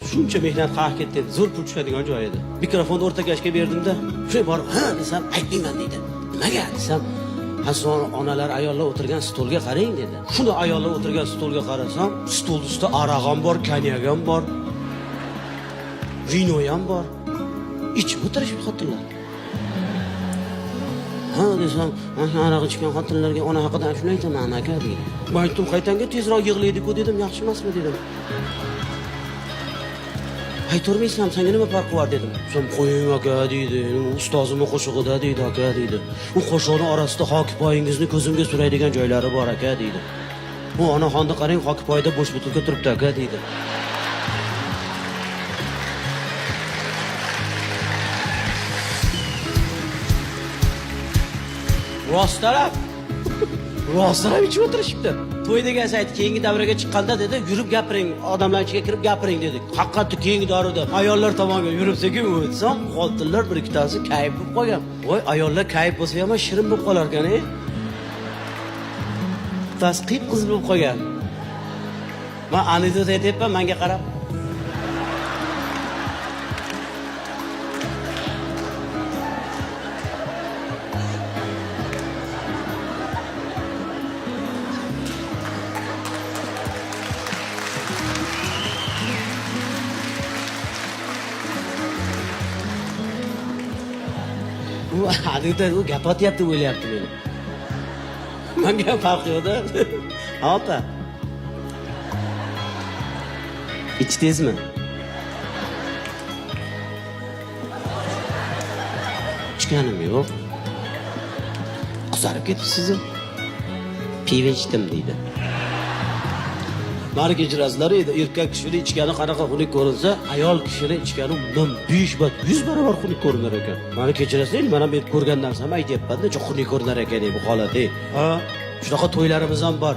Shuncha mehnat qayerga ketdi, zo'r pul tushadigan joy edi. Mikrofonni o'rtakashga berdimda, shunday borib, ha desam, aytmayman deydi. Nimaga desam, ha so'ng onalar, ayollar o'tirgan stolga qarang dedi. Shuni ayollar o'tirgan stolga qarasam, stol ustida aroq ham bor, konyak ham bor, vino ham bor. Ichib o'tirishibdi xotinlar. Ha desam, mana aroq ichgan xotinlarga ona haqida shuni aytaman aka deydi. Men aytdim, qaytanga tezroq yig'laydi-ku dedim, yaxshi emasmi dedim. Aytolmaysan, senga nima farqi bor dedim. Sen qo'ying aka deydi. Ustozimni qo'shig'ida deydi aka deydi. U qo'shiqning orasida hokipoyingizni ko'zimga suraydigan joylari bor aka deydi. Bu onaxonni qarang, hokipoyda bo'sh butilka turibdi aka deydi. Rostlarab. Rostlarab ichib o'tirishibdi. To'y degan sayt keyingi davraga chiqqanda dedi, yurib gapiring, odamlar ichiga kirib gapiring dedi. Haqiqatda keyingi davrada ayollar tomonga yurib sekin o'tsam, xotinlar bir ikkitasi kayf bo'lib qolgan. Voy, ayollar kayf bo'lsa ham shirin bo'lib qolar ekan, ey. Bittasi qip-qizil bo'lib qolgan. Men anekdot aytyapman, menga qarab. U anekdot, u gap otyapti deb o'ylayapti meni. Menga farqi yo'q-da. Ha, opa. Ichdingizmi? Ichganim yo'q. Qizarib ketibsiz. Pivo ichdim deydi. Mani kechirasizlar edi, erkak kishini ichgani qanaqa xunuk ko'rinsa, ayol kishini ichgani undan 5 bat 100 barobar xunuk ko'rinar ekan. Mani kechirasizlar, mana men ko'rgan narsamni aytyapman-da, xunuk ko'rinar ekan bu holat. Ha, shunaqa to'ylarimiz ham bor.